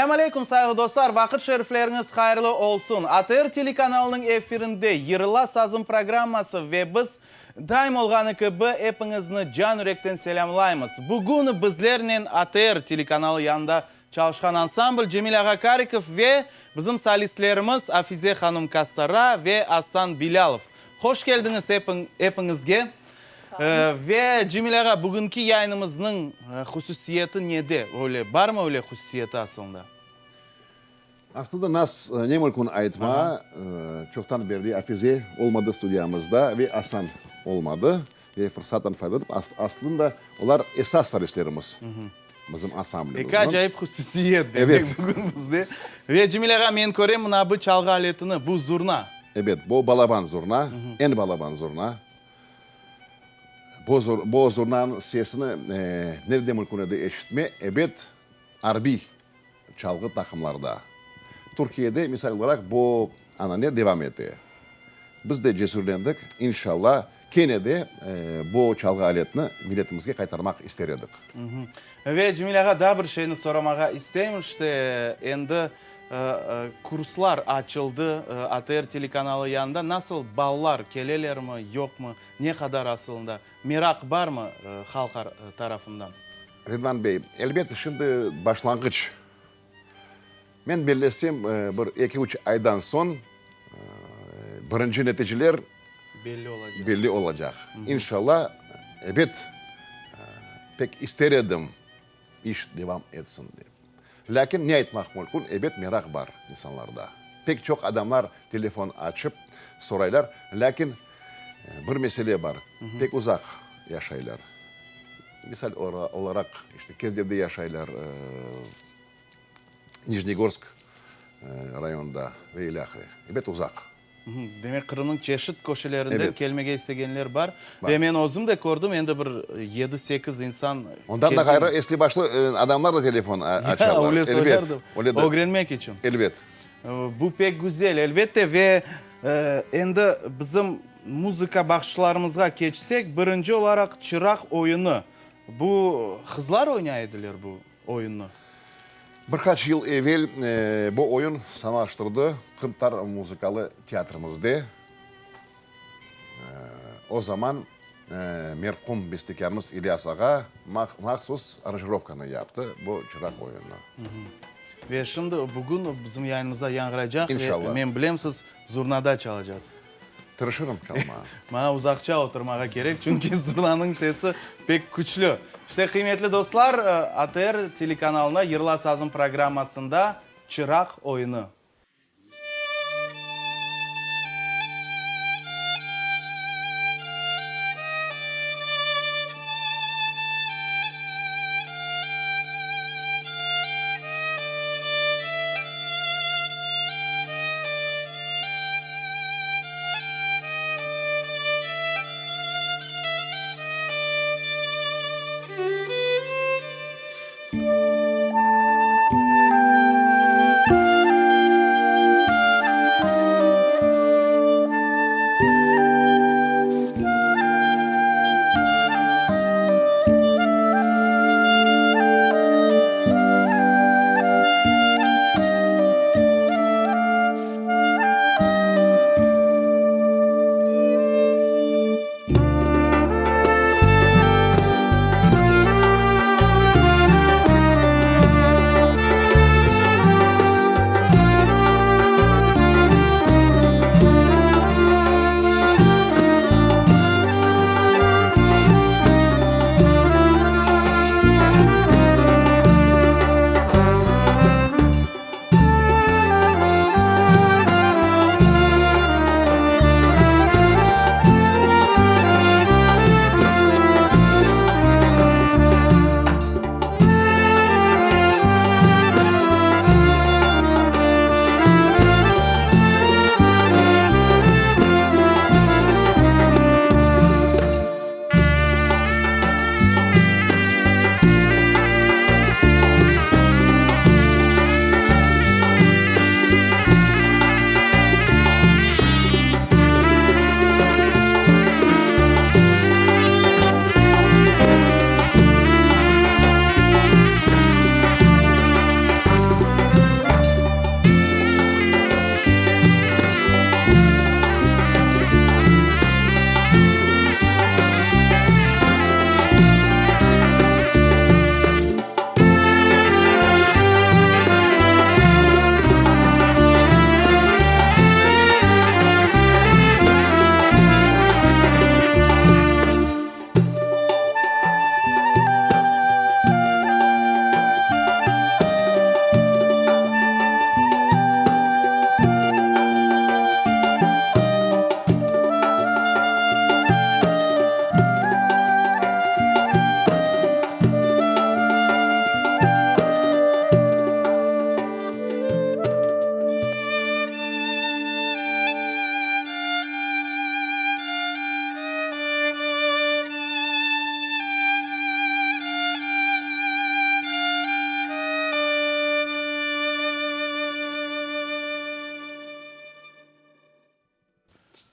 Selâm aleyküm, sayğılı dostlar! Vaqıt şerifleriñiz hayırlı olsun! ATR telekanalınıñ efirinde Yırla sazım programması ve biz, daim olğanı kibi, epiñizni can-yürekten selâmlaymız. Bugün bizlernen ATR telekanalı yanında çalışqan ansambl Cemil ağa Karikov ve bizim solistlerimiz Afize hanım Kassara ve Asan Bilâlov. Hoş keldiñiz epiñizge! Ve Cemil ağa, bugünki yayınımıznıñ hususiyeti nede? Öyle barmı öyle hususiyeti aslında? Aslında nas ne mümkün aytma, çoqtan berli Afize olmadı studiyamızda ve Asan olmadı. Ve fırsattan faydalanıp, aslında olar esas solistlerimiz bizim ansamblimizniñ. Eki acayip hususiyet demek bugün bizde. Ve Cemil ağa, men körem mına bu çalğı aletini, bu zurna. Ebet, bu balaban zurna, eñ balaban zurna. Bu zurnanıñ sesini nerede mümkün edi eşitme? Ebet, arbiy çalğı taqımlarda. Türkiyede, misal olaraq, bu anane devam ete. Biz de cesürlendik, inşalla, kene de bu çalğı aletini milletimizge qaytarmaq ister edik. Ve, Cemil ağa, daa bir şeyni soramağa isteyim. İşte, endi kurslar açıldı ATR telekanalı yanında. Nasıl, balalar kelelermi, yoqmı, ne qadar asılında? Meraq barmı halq tarafından? Ridvan bey, elbet, şimdi başlanğıç. Men bellesem, bir eki-üç aydan soñ birinci neticeler belli olacaq. İnşalla, ebet, pek ister edim, iş devam etsin dep. Lâkin ne aytmaq mümkün, ebet, meraq bar insanlarda. Pek çoq adamlar telefon açıp soraylar, lâkin bir mesele bar, pek uzaq yaşaylar. Misal olaraq, işte, Kezlevde yaşaylar, Nijnegorsk rayonında ve ilâhre. Ebet, uzaq. Demek, Qırımnıñ çeşit köşelerinden kelmege istegenler bar. Ve men özüm de kördim, endi bir yedi-sekiz insan keldi. Ondan da ğayrı, esli-başlı adamlar da telefon açalar. Öyle soylardır. Ögrenmek içün. Elbet. Bu pek güzel, elbette. Ve endi bizim muzıka baqışlarımızğa keçsek, birinci olaraq Çıraq oyunı. Bu qızlar oynay ediler bu oyunnı. Bir qaç yıl evel bu oyun sanalaştırdı Qırımtatar muzıkalı teatrimizde. O zaman merhum bestekârımız İlyas ağa mahsus aranjirovkanı yaptı bu Çıraq oyunına. Ve şimdi bugün bizim yayınımızda yañğıraycaq. İnşallah. Ve men bilem, siz zurnada çalacaqsız. Tırışırım çalmağa. Maña uzaqça oturmağa kerek, çünki zurnanıñ sesi pek küçlü. İşte, qıymetli dostlar, ATR telekanalında Yırla sazım programmasında Çıraq oyunı.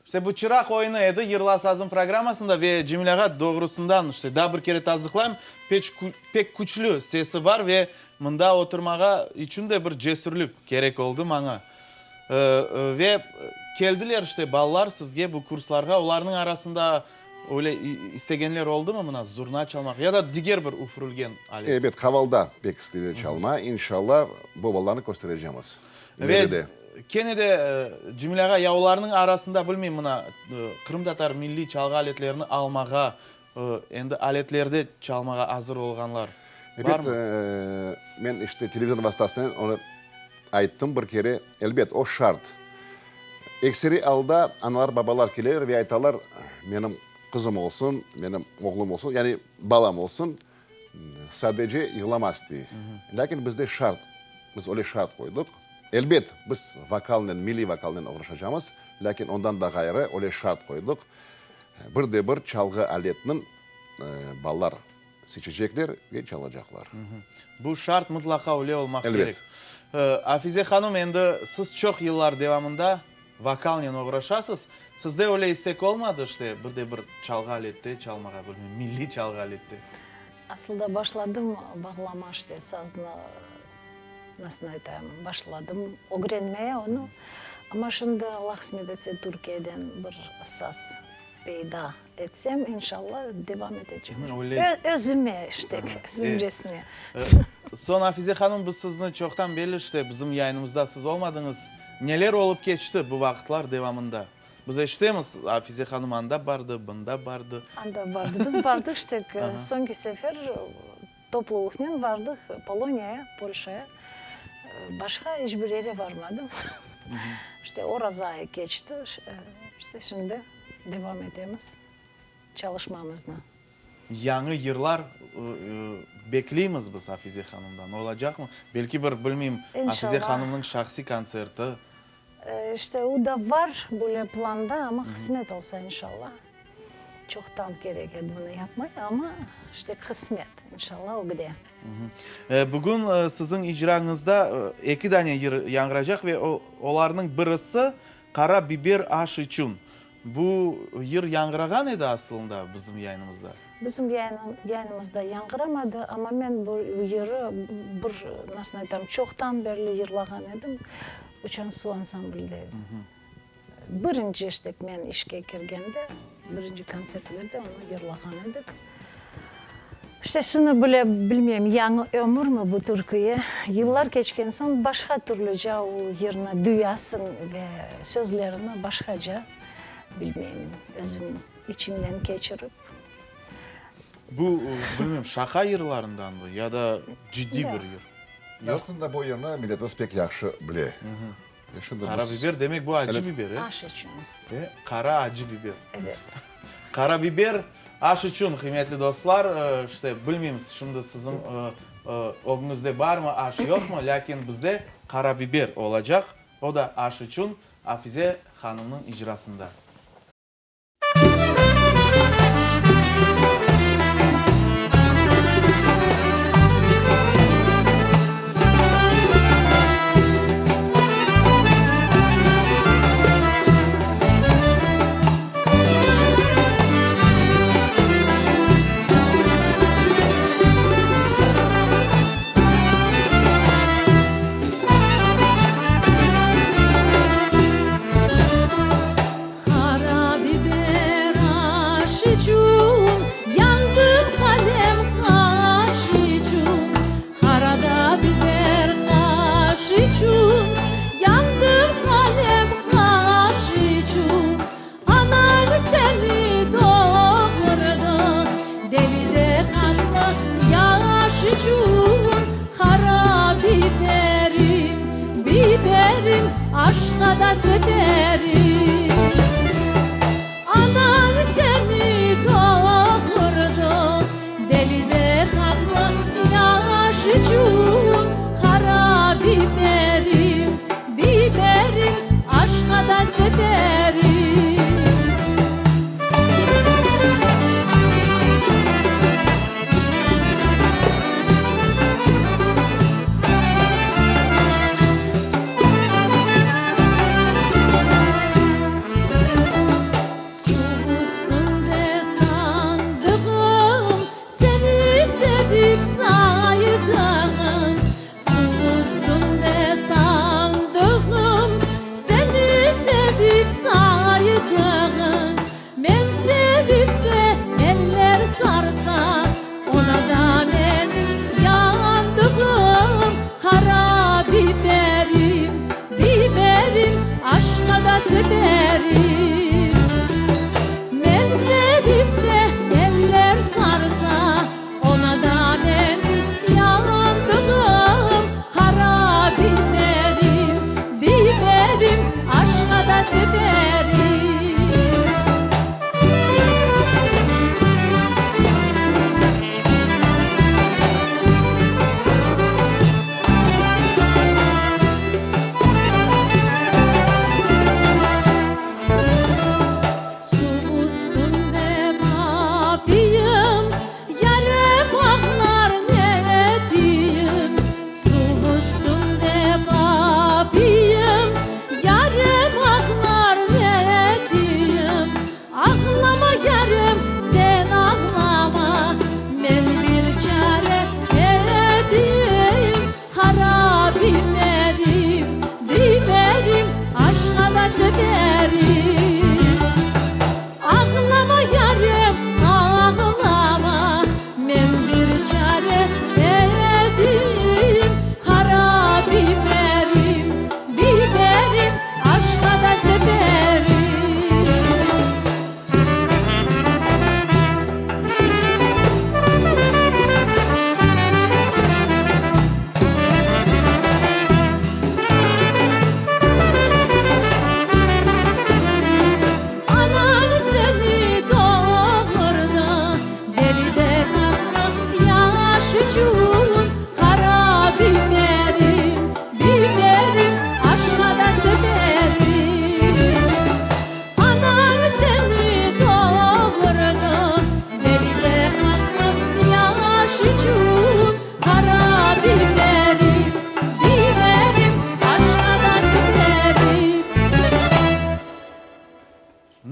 İşte bu Çıraq oyunı edi Yırla sazım programmasında ve Cemil ağa doğrusından işte daa bir kere tasdıqlayım, peç pek küçlü sesi bar ve mında oturmağa içün de bir cesürlik kerek oldı maña. Ve keldiler işte balalar sizge bu kurslarğa, olarnıñ arasında öyle istegenler oldımı mına zurna çalmaq ya da diger bir üfürülgen alet? Ebet, qavalda pek isteyler çalma, inşallah bu balalarnı kösterecemiz. Ve kene de Cemil ağa, ya olarnıñ arasında, bilmeyim, mına, qırımtatar milliy çalğı aletlerini almağa, endi aletlerde çalmağa azır olğanlar barmı? Ebet, men işte televizor vastasınen onı ayttım bir kere, elbet, o şart. Ekseriy alda analar, babalar keleler ve aytalar, menim qızım olsun, menim oğlum olsun, yani balam olsun, Sadece yırlamaz dey. Lâkin bizde şart, biz öyle şart qoydıq. Elbet, biz vokalnen, milliy vokalnen oğraşacamız, lâkin ondan da ğayrı öyle şart qoydıq, bir de bir çalğı aletniñ balalar seçecekler ve çalacaqlar. Bu şart mıtlaqa öyle olmaq kerek. Elbet. Afize hanım, endi siz çoq yıllar devamında Vokalnen oğraşasız. Sizde öyle istek olmadı, işte, bir de bir çalğı alette çalmağa, bilmem, milliy çalğı alette? Asılda başladım bağlama, işte, saznı, nasıl aytayım, başladım ögrenmeye onı. Amma şimdi, Allah qısmet etse, Türkiyeden bir saz peyda etsem, inşallah, devam etecem. Özüme, işte, özümcesine. Soñ, Afize hanım, biz sizni çoqtan belli, işte, bizim yayınımızda siz olmadıñız. Neler olıp keçti bu vaqıtlar devamında? Biz eşitemiz, Afize hanım anda bardı, bında bardı. Anda bardı. Biz bardıq, işte, soñki sefer toplulıqnen bardıq Poloniyaya, Polşaya. Başqa iç bir yere barmadım. İşte, oraza ayı keçti. İşte, şimdi devam etemiz çalışmamıznı. Yañı yırlar bekleymiz biz Afize hanımdan. Olacaqmı? Belki bir, bilmeyim, Afize hanımnıñ şahsiy kontserti. İşte, o da var böyle planda, amma qısmet olsa, inşallah. Çoqtan kerek edi bunı yapmay, amma, işte, qısmet, inşallah, ögde. Bugün siziñ icrañızda eki dane yır yañğıracaq ve olarnıñ birisi Qara biber aş içün. Bu yır yañğırağan edi asılında bizim yayınımızda. Bizim yayınımızda yañğıramadı, amma men bu yırı bir, nasıl aytam, çoqtan berli yırlağan edim, Uçan suv ansamblde. Birinci işte men işke kirgende, birinci kontsertlerde onı yırlağan edik. İşte şunı bile bilmeyim, yañı ömürmi bu türküye? Yıllar keçken soñ başqa türlüce o yırnı duyasıñ ve sözlerini başqaca, bilmeyim, özüm içimden keçirip. Bu, bilmeyim, şaqa yırlarındanmı ya da ciddiy bir yır? Yoq. Aslında bu yırnı milletimiz pek yahşı bile. Qara biber, demek bu acı biber, e? Aş içün. E, qara acı biber. Evet. Qara biber aş içün, qıymetli dostlar, işte, bilmeymiz, şimdi siziñ ögüñizde barmı aş, yoqmı, lâkin bizde qara biber olacaq, o da aş içün, Afize hanımnıñ icrasında. Qara biber aş içün, Yandım qalem qaş içün. Qara da biber qaş içün, Yandım qalem qaş içün. Anañ seni doğurdı, Deli de qanlı yaş içün. Qara biberim, biberim, Aşqa da severim. Anañ seni doğurdı, Deli de qanlı yaş içün. Qara biberim, biberim, Aşqa da severim.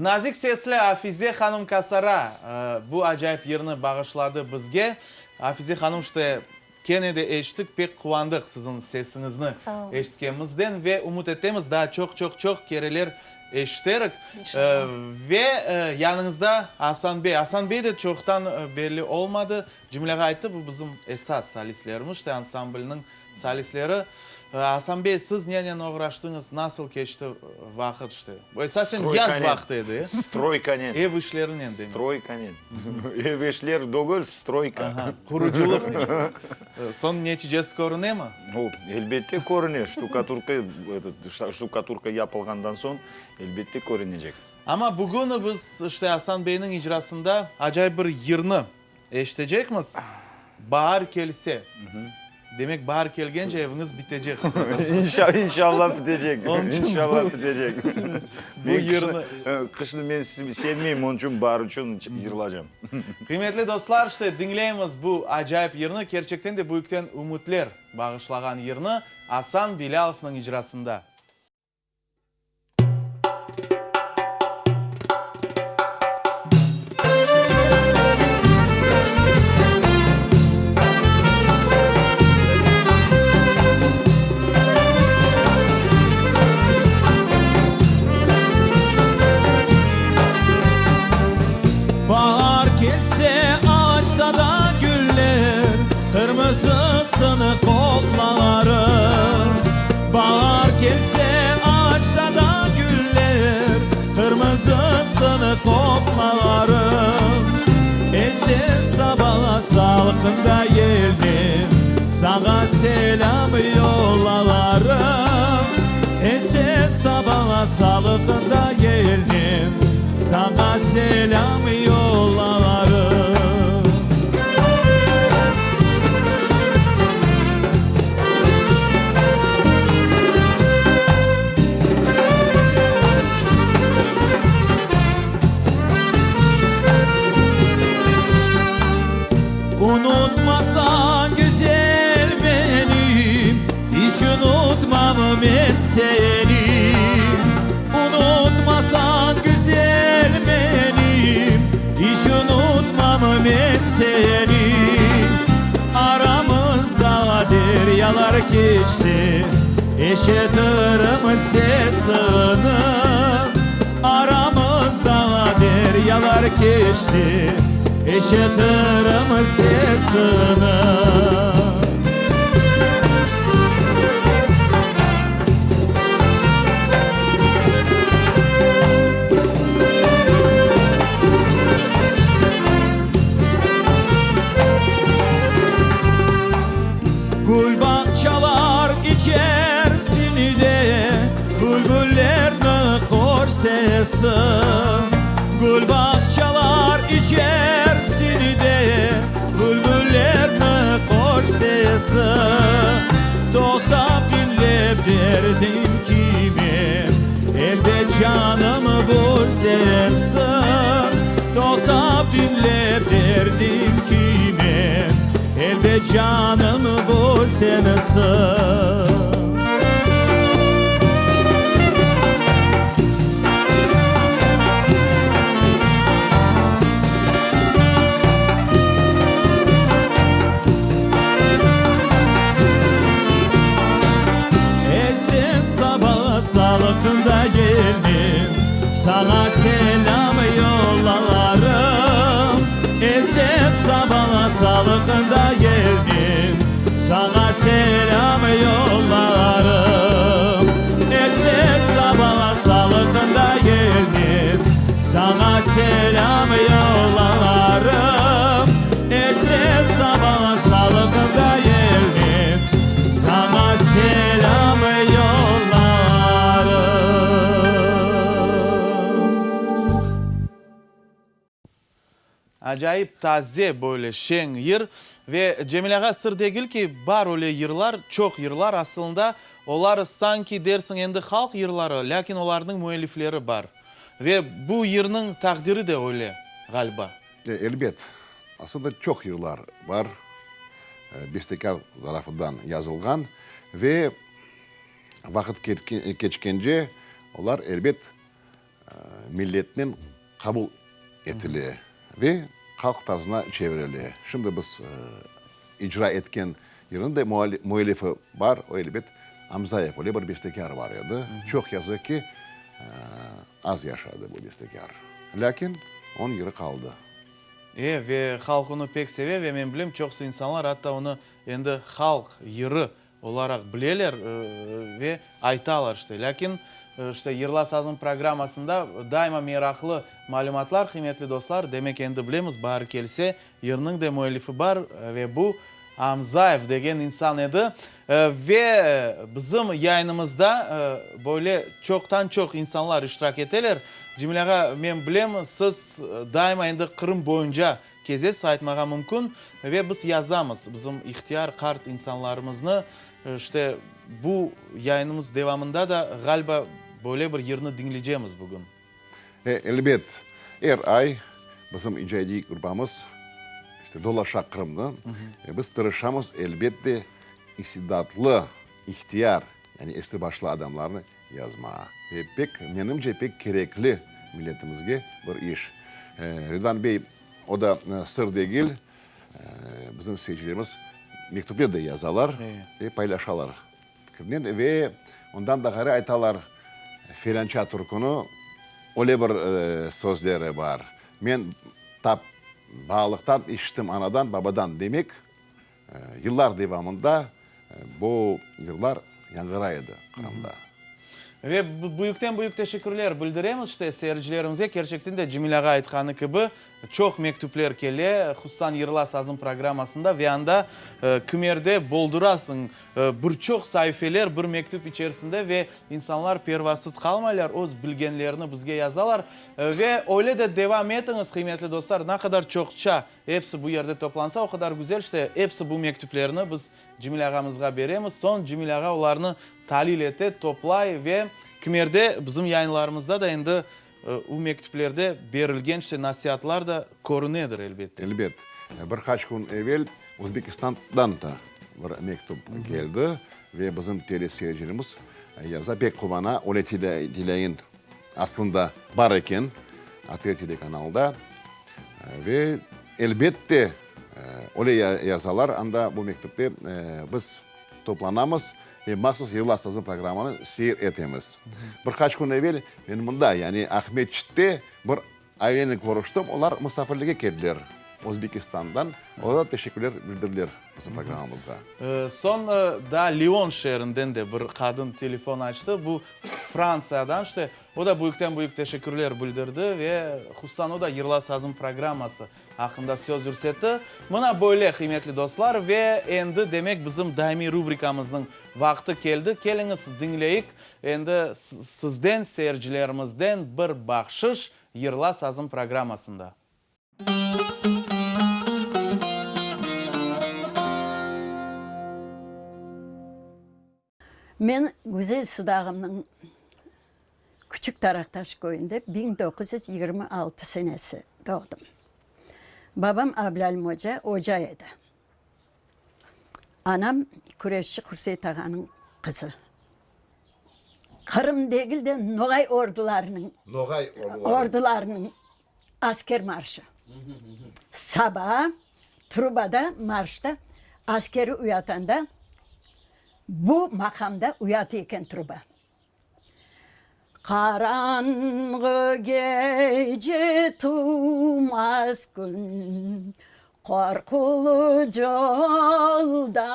Nazik sesli Afize hanım Kasara bu acayip yırnı bağışladı bizge. Afize hanım, işte, kene de eşittik, pek quvandıq siziñ sesiñizni eşitkenimizden ve ümüt etemiz, daa çoq-çoq-çoq kereler eşiterik. Ve yanıñızda Asan bey. Asan bey de çoqtan belli olmadı. Cemil ağa ayttı, bu bizim esas solistlerimiz, işte, ansamblniñ Solistleri, Asan bey, siz nenen oğraştıñız, nasıl keçti vaqıt, işte? Esasen yaz vaqtı edi, e? Stroykanen. Ev işlerinen demek. Stroykanen. Ev işler degil, stroyka. Aha, qurucılıqnen. Soñ neticesi körünemi? O, elbette körüne. Ştukaturka, etot, ştukaturka yapılğandan soñ, elbette körünecek. Amma bugün biz, işte, Asan beyniñ icrasında acayip bir yırnı Eşitecekmiz, baar kelse. Demek, baar kelgence eviñiz bitecek, qısmet olsa. İnşallah bitecek. İnşallah bitecek. Bu yırnı. Qışnı men sevmeyim, onıñ içün baar içün yırlacam. Qıymetli dostlar, işte, diñleymiz bu acayip yırnı, kerçekten de büyükten ümütler bağışlağan yırnı Asan Bilâlovnıñ icrasında. Baar kelse, açsa da güller, Qırmızısını qoqlarım. Baar kelse, açsa da güller, Qırmızısını qoqlarım. Esen saba salqında yelnen, Saña selâm yollalarım. Esen saba salqında yelnen, Saña selâm yollalarım. Unutmasañ, güzel benim, İç unutmam men seni. Unutmasañ, güzel benim, İç unutmam men seni. Aramızda deryalar keçse, Eşitirim sesini. Aramızda deryalar keçse, Eşitirim sesini. Gül bağçalar içerisinde Bülbüllerniñ hoş sesi. Gül bağçalar içerisinde Bülbüllerniñ hoş sesi. Toqtap diñlep derdim ki men, Elbet, canım, bu sensiñ. Toqtap diñlep derdim ki men, Elbet, canım, bu sensiñ. Esen saba salqında yelnen, Saña selâm yollalarım. Esen saba salqında yelnen, Saña selâm yollarım. Esen saba salqında yelnen, Saña selâm yollalarım. Esen saba salqında yelnen, Saña selâm yollarım. Acayip taze böyle şeñ yır. Ve Cemil ağa, sır degil ki, bar öyle yırlar, çoq yırlar, asılında olar sanki dersiñ endi halq yırları, lâkin olarnıñ müellifleri bar. Ve bu yırnıñ taqdiri de öyle, ğaliba. Elbet, aslında çoq yırlar bar, bestekâr tarafından yazılğan ve vaqıt keçkence olar, elbet. milletnen qabul etile ve halq tarzına çevirile. Şimdi biz icra etken yırnıñ da müellifi bar, o, elbet, Amzayev, öyle bir bestekâr bar edi. Çoq yazıq ki, az yaşadı bu bestekâr. Lâkin onıñ yırı qaldı. E, ve halq onı pek seve ve men bilem, çoqusı insanlar atta onı endi halq yırı olaraq bileler ve aytalar işte. Lâkin, işte, Yırla sazım programmasında daima meraqlı malümatlar, qıymetli dostlar. Demek, endi bilemiz, baar kelse, yırnıñ da müellifi bar ve bu Amzayev degen insan edi. Ve bizim yayınımızda böyle çoqtan-çoq insanlar iştirak eteler. Cemil ağa, men bilem, siz daima endi Qırım boyunca Kezesiz aytmağa mümkün. Ve biz yazamız, bizim ihtiyar, qart insanlarımıznı, işte, bu yayınımız devamında da, ğaliba, böyle bir yırnı diñleycemiz bugün. E, elbet, er ay bizim icadiy gruppamız, işte, dolaşa Qırımnı. Ve biz tırışamız, elbet de, istidatlı, ihtiyar, yani esli-başlı adamlarnı Yazma. Ve pek, menimce, pek kerekli milletimizge bir iş. Ridvan bey, o da sır degil, bizim seyircilerimiz mektüpler de yazalar ve paylaşalar fikirnen ve ondan da ğayrı aytalar, felânça türküni öyle bir sözleri bar, men tap balalıqtan eşittim anadan, babadan, demek, Yıllar devamında bu yırlar yañğıray edi Qırımda. Ve büyükten-büyük teşekkürler bildiremiz işte seyircilerimizge. Kerçekten de Cemil ağa aytqanı kibi, çoq mektüpler kele, hususan Yırla sazım programmasında ve anda kimerde boldurasıñ bir çoq saifeler bir mektüp içerisinde ve insanlar pervasız qalmaylar, öz bilgenlerini bizge yazalar. Ve öyle de devam etiñiz, qıymetli dostlar, ne qadar çoqça Episi bu yerde toplansa, o qadar güzel, işte, episi bu mektüplerni biz Cemil ağamızğa beremiz, soñ Cemil ağa olarnı talil ete, toplay ve kimerde bizim yayınlarımızda da endi u mektüplerde berilgen, işte, nasiatlar da körünedir, elbette. Elbet. Bir qaç kün evel Özbekistandan da bir mektüp keldi ve bizim teleseyircilerimiz yaza, pek quvana, öyle teleyayın aslında bar eken ATR telekanalında ve elbette öyle yazalar anda bu mektüpte biz toplanamız ve mahsus Yırla sazım programmanı seyir etemiz. Bir qaç kün evel men mında yani Aqmescitte bir Ailenen körüştim, olar musafirlikke keldiler Özbekistandan, olar da teşekkürler bildirdiler bizim programmamızğa. Soñ daa Lion şeerinden de bir qadın telefon açtı, bu Frantsiyadan, işte, o da büyükten-büyük teşekkürler bildirdi ve hususan o da Yırla sazım programması aqqında söz yürsetti. Mına böyle, qıymetli dostlar, ve endi, demek, bizim daimiy rubrikamıznıñ vaqtı keldi, keliñiz diñleyik Endi sizden, seyircilerimizden bir bahşış Yırla sazım programmasında. Men güzel Sudağımnıñ Küçük Taraqtaş köyünde 1926 senesi doğdım. Babam Ablâlim oca, oca edi. Anam küreşçi Qurseyit ağanıñ qızı. Qırım degil de Noğay ordularınıñ Noğay orduları. ordularınıñ asker marşı. Saba trubada marşta askeri uyatanda bu maqamda uyatı eken truba. Qaranğı gece tuvmaz kün, Qorqulı yolda.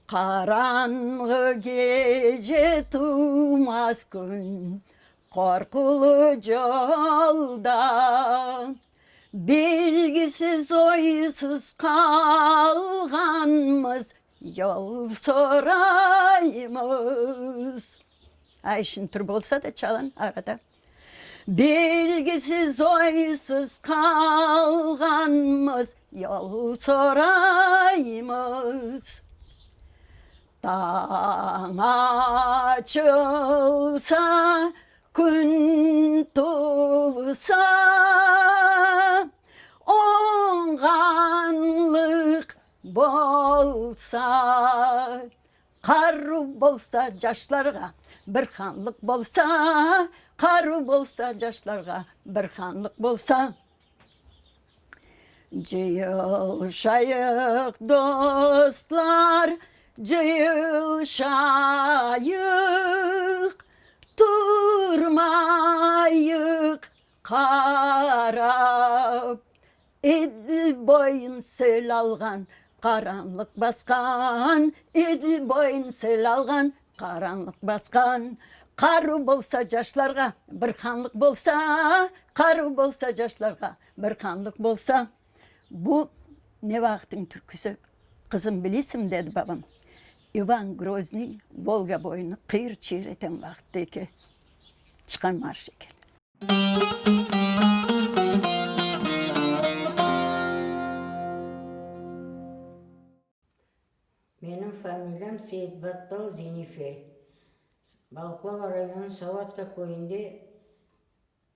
Qaranğı gece tuvmaz kün, Qorqulı yolda. Belgisiz, oysuz qalğanmız, Yol soraymız. Ay, şimdi turba olsa da çalan arada. Belgisiz, oysuz qalğanmız, Yol soraymız. Tañ açılsa, Kün tuvsa, oñğanlıq bolsa. Qaruv bolsa yaşlarğa bir hanlıq bolsa, Qaruv bolsa yaşlarğa bir hanlıq bolsa. Cıyılşayıq, dostlar, cıyılşayıq, Turmayıq qarap. Edil boyun sel alğan, qaranlıq basqan, Edil boyun sel alğan, qaranlıq basqan. Qaruv bolsa yaşlarğa bir hanlıq bolsa, Qaruv bolsa yaşlarğa bir hanlıq bolsa. Bu ne vaqıtnıñ türküsi, qızım, bilesiñmi, dedi babam. İvan Grozniy Volga boyunı qıyır-çıyır eten vaqıttaki çıqqan marş eken. Menim familiyam Seyitbattal Zenife. Balıqlava rayonı Savatka köyünde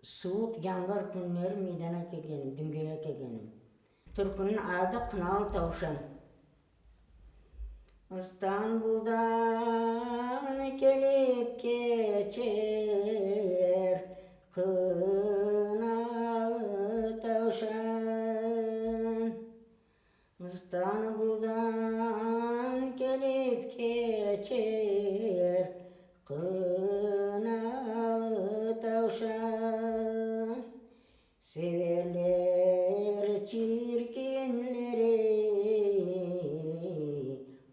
suvuq yanvar künleri meydana kelgenim, düngege kelgenim. Türküniñ adı Qınalı tavşan. İstanbuldan kelip keçer Qınalı tavşan. İstanbuldan kelip keçer Qınalı tavşan. Severler çirkinleri,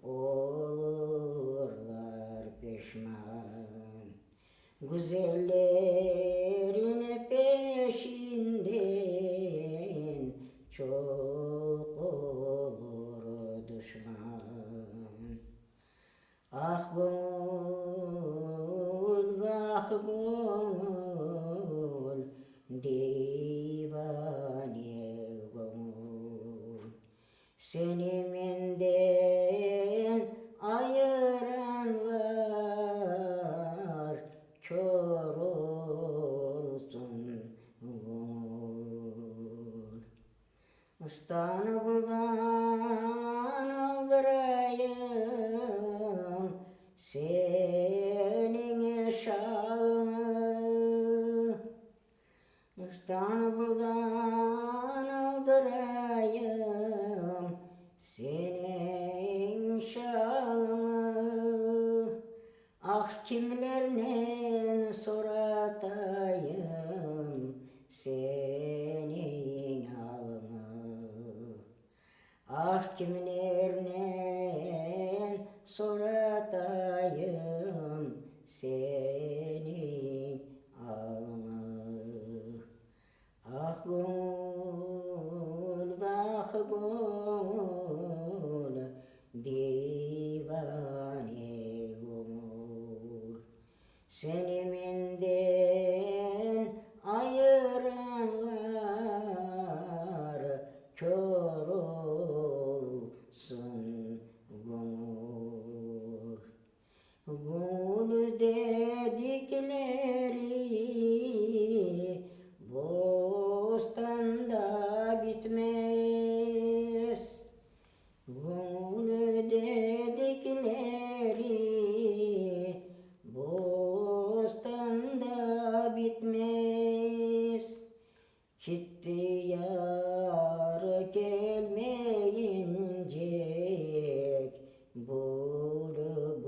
olurlar peşman. Güzellerin peşinden çoq olur duşman. Ah göñül, vah göñül, divane göñül, Seni menden ayıranlar kör olsun göñül. İstanbuldan aldırayım seniñ şalıñı. İstanbuldan aldırayım seniñ şalıñı. Ah, kimlernen soratayım seniñ alıñı? Ah, kimlernen soratayım seniñ alıñı? Ah, göñül, vah, göñül, divane göñül, Seni menden ayıranlar kör olsun, göñül. Gül dedikleri bostanda bitmez. Gül dedikleri bostanda bitmez. Kitti yar kelmeyincek, Bülbüller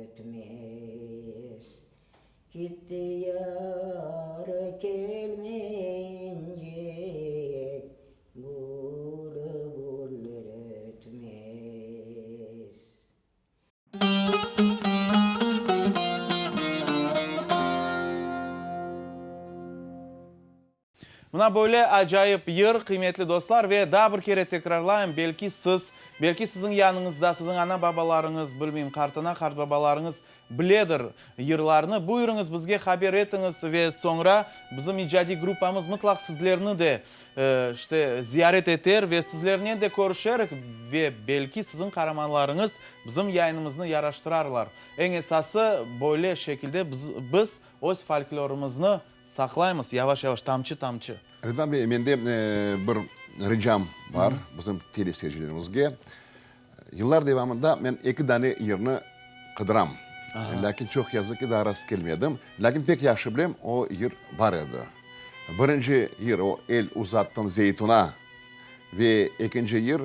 ötmez. Kitti yar kelmeyincek, Bülbüller ötmez. Mına böyle acayip yır, qıymetli dostlar, ve daa bir kere tekrarlayım, belki siz, belki siziñ yanıñızda siziñ ana-babalarıñız, bilmeyim, qartana-qartbabalarıñız biledir yırlarnı, buyurıñız, bizge haber etiñiz ve soñra bizim icadiy gruppamız mıtlaq sizlerni de, işte, ziyaret eter ve sizlernen de körüşerik ve belki siziñ qaramanlarıñız bizim yayınımıznı yaraştırarlar. Eñ esası, böyle şekilde biz, biz öz folklorımıznı Saqlaymız, yavaş-yavaş, tamçı-tamçı. Ridvan bey, mende bir ricam bar bizim teleseyircilerimizge. Yıllar devamında men eki dane yırnı qıdıram. Lâkin çoq yazıq ki, daa rast kelmedim. Lâkin pek yahşı bilem, o yır bar edi. Birinci yır o El uzattım zeytuna ve ekinci yır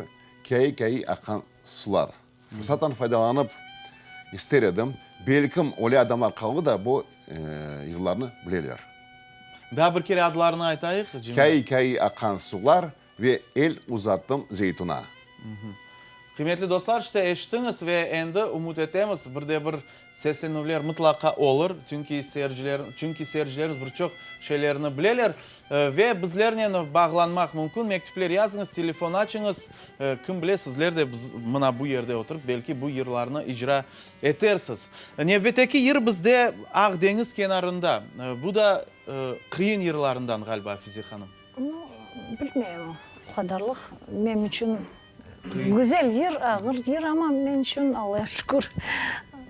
Kâi-kâi aqqan sular. Fırsattan faydalanıp ister edim, belkim öyle adamlar qaldı da bu yırlarnı bileler. Daa bir kere adlarını aytayıq, Cemil. Kâi-kâi aqqan sular Ve el uzattım zeytuna. Qıymetli dostlar, işte eşittiñiz ve endi ümüt etemiz, bir de bir seslenüvler mıtlaqa olur, çünki seyirciler, çünki seyircilerimiz bir çoq şeylerni bileler. Ve bizlernen bağlanmaq mümkün, mektüpler yazıñız, telefon açıñız, kim bile, sizler de biz, mına bu yerde oturıp, belki bu yırlarnı icra etersiz. Nevbetteki yır bizde Aq deñiz kenarında. Bu da qıyın yırlarından ğaliba, Afize hanım. Nu, bilmeyim, o qadarlıq menim içün güzel yır, ağır yır, amma men içün, Allağa şükür,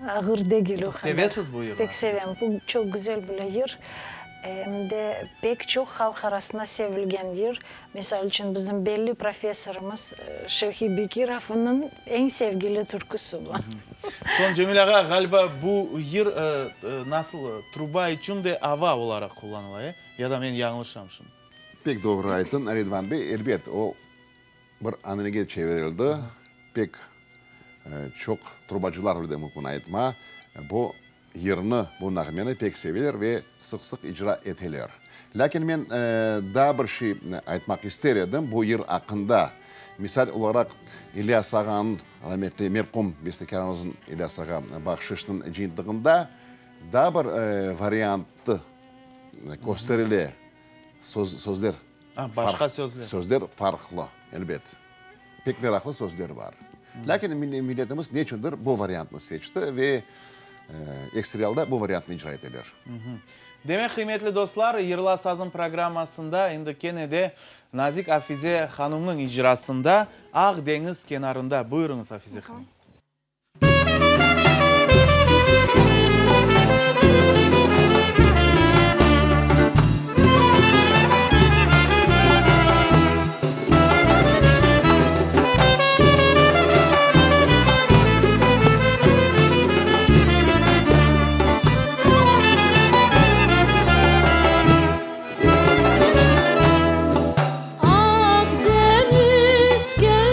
ağır degil o Siz sevesiz bu yırnı? Pek sevem. Bu çoq güzel bile yır. Em de pek çoq halq arasında sevilgen yır. Misal içün, bizim belli professorımız Şevhi Bekirovnıñ eñ sevgili türküsi bu. Soñ, Cemil ağa, ğaliba bu yır nasıl, truba içün de ava olaraq qullanıla, e? Ya da men yañlışam şimdi? Pek doğru ayttın, Ridvan bey. Elbet, o bir ananege çevirildi. Pek çoq trubacılar, öyle de mümkün aytma, bu yırnı, bu nağmeni pek seveler ve sıq-sıq icra eteler. Lâkin men daa bir şey aytmaq ister edim bu yır aqqında. Misal olaraq, İlyas ağanıñ, rametli merqum bestekârımıznıñ İlyas ağa Bahşışnıñ cıyıntığında daa bir variantı kösterile, söz, sözler. A, başqa sözler. Sözler farqlı, elbet. Pek meraqlı sözler bar. Lâkin milletimiz neçündir bu variantnı seçti ve ekseri alda bu variantnı icra eteler. Demek, qıymetli dostlar, Yırla sazım programmasında endi kene de Nazik Afize hanımnıñ icrasında Aq deñiz kenarında. Buyurıñız, Afize hanım. Aq deñiz kenarında.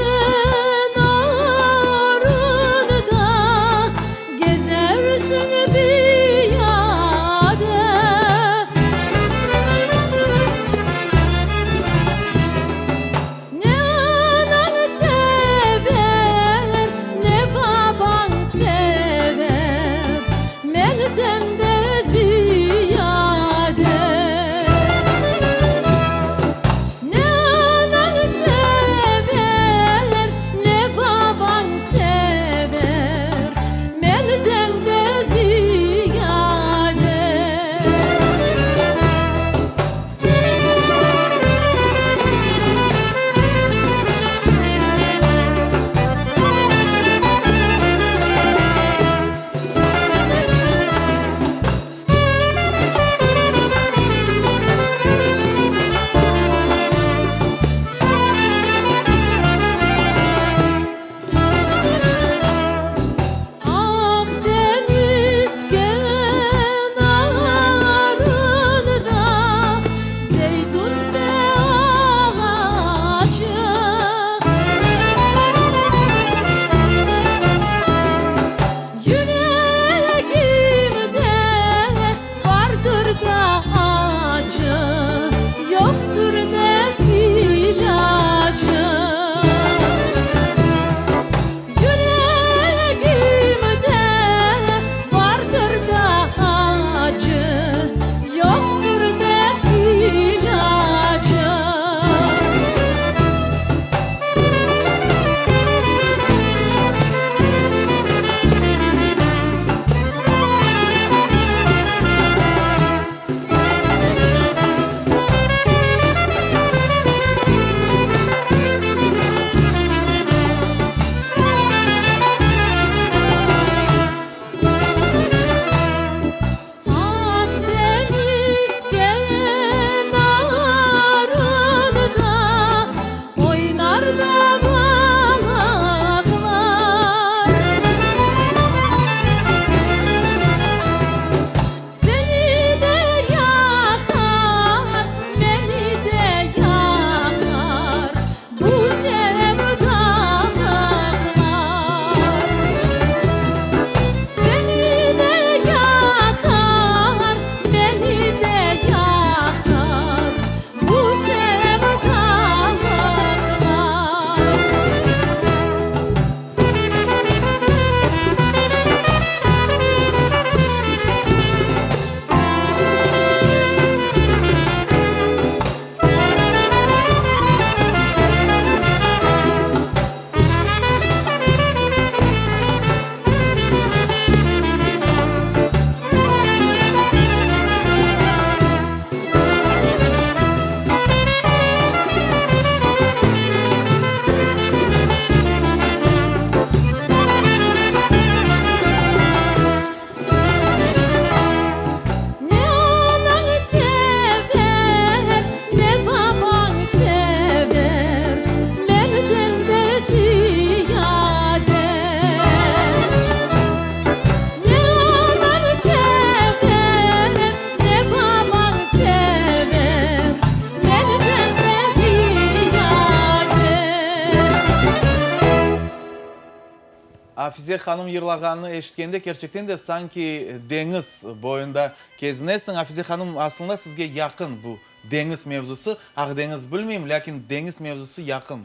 Afize hanım yırlağanını eşitkende, kerçekten de sanki deñiz boyunda kezinesiñ. Afize hanım, aslında sizge yaqın bu deñiz mevzusı. Aqdeñiz bilmeyim, lâkin deñiz mevzusı yaqın.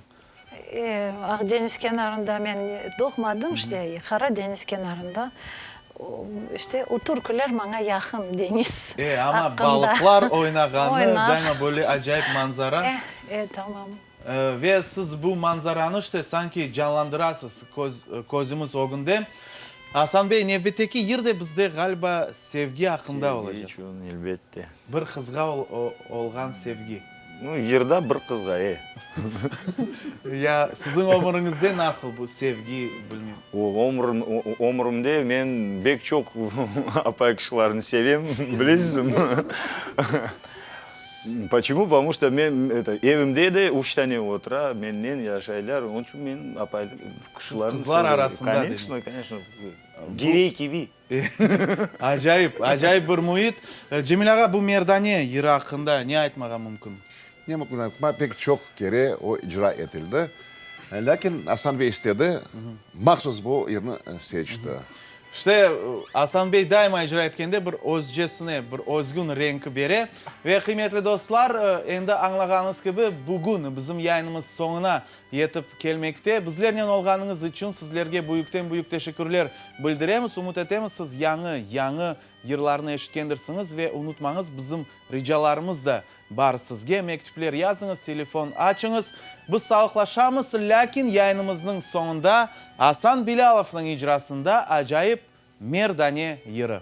Aqdeñiz kenarında men doğmadım, işte, Qara deñiz kenarında. İşte, o türküler maña yaqın, deñiz E, amma balıqlar oynağanı, daima böyle acayip manzara. E, e, tamam. Ve siz bu manzaranı, işte, sanki canlandırasız köz, közümiz ögünde. Asan bey, nevbetteki yır de bizde, ğaliba, sevgi aqqında olacaq. Sevgi içün, elbette. Bir qızğa olğan sevgi. Nu, yırda bir qızğa, e. Ya siziñ ömüriñizde nasıl bu sevgi, bilmeyim. O, ömrüm, ömrümde men bek çoq apay kişilerni sevem, bilesizmi? Poçemu? Potomu çto men, eto, evimde de üç tane otura, mennen yaşaylar, onıñ içün men apay kişilerni Siz qızlar arasında demek. Koneçno, koneçno. Girey kibi. Acayip, acayip bir müit. Cemil ağa, bu Merdane yırı aqqında ne aytmağa mümkün? Ne mümkün aytma, pek çoq kere o icra etildi. Lâkin Asan bey istedi, mahsus bu yırnı seçti. İşte, Asan bey daima icra etkende bir özcesine, bir özgün renk bere. Ve, qıymetli dostlar, endi añlağanıñız kibi, bugün bizim yayınımız soñuna yetip kelmekte. Bizlernen olğanıñız içün sizlerge büyükten-büyük teşekkürler bildiremiz. Ümüt etemiz, siz yañı, yañı yırlarnı eşitkendirsiñiz ve unutmañız, bizim ricalarımız da bar sizge. Mektüpler yazıñız, telefon açıñız. Biz sağlıqlaşamız, lâkin yayınımıznıñ soñunda Asan Bilâlovnıñ icrasında acayip Merdane yırı.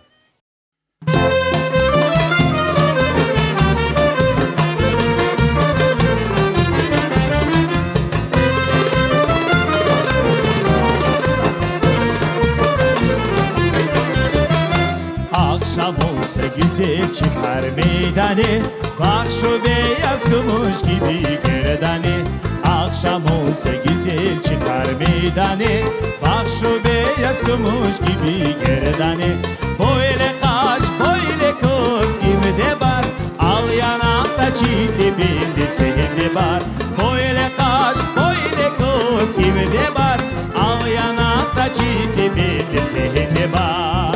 Aqşam olsa güzel çıqar meydane, Baq şu beyaz kümüş kibi gerdane. Aqşam olsa güzel çıqar meydane, Baq şu beyaz kümüş kibi gerdane. Böyle qaş, böyle köz kimde bar, Al yanaqta çifte bende sende bar. Böyle qaş, böyle köz kimde bar, Al yanaqta çifte bende sende bar.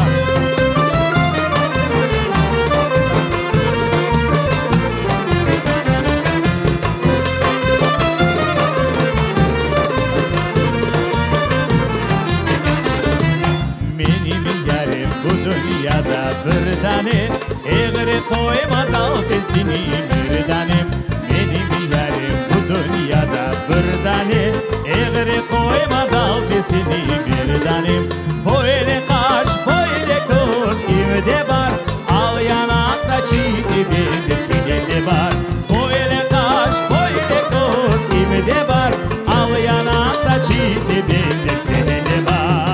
Menim yarem bu dünyada bir dane, Eğri qoyma dalfesini merdanem. Menim yarem bu dünyada bir dane, Eğri qoyma dalfesini merdanem. Böyle qaş, böyle köz kimde bar, Al yanaqta çiğ bende sende bar. Böyle qaş, böyle köz kimde bar, Al yanaqta çiğ bende sende bar.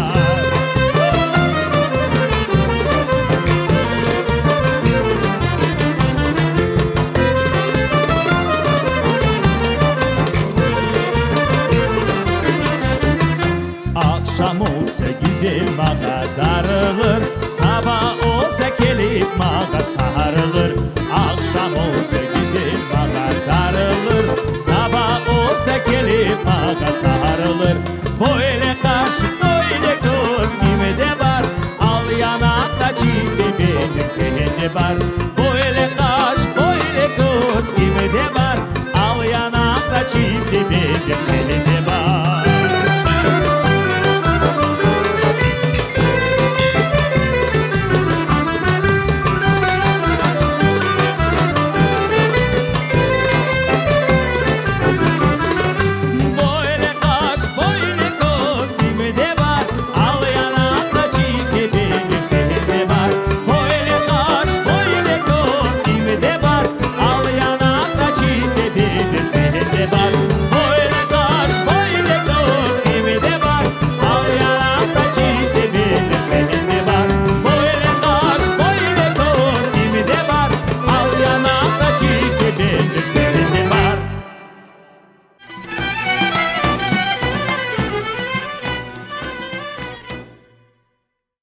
Aqşam olsa güzel mağa darılır, Saba olsa kelip mağa sarılır. Aqşam olsa güzel mağa darılır, Saba olsa kelip mağa sarılır. Böyle qaş, böyle köz kimde bar, Al yanaqta çifte benim sende bar. Böyle qaş, böyle köz kimde bar, Al yanaqta çifte benim sende bar. Böyle qaş, böyle köz kimde bar, Al yanaqta çifte benim sende bar. Böyle qaş, böyle köz kimde bar, Al yanaqta çifte benim sende bar.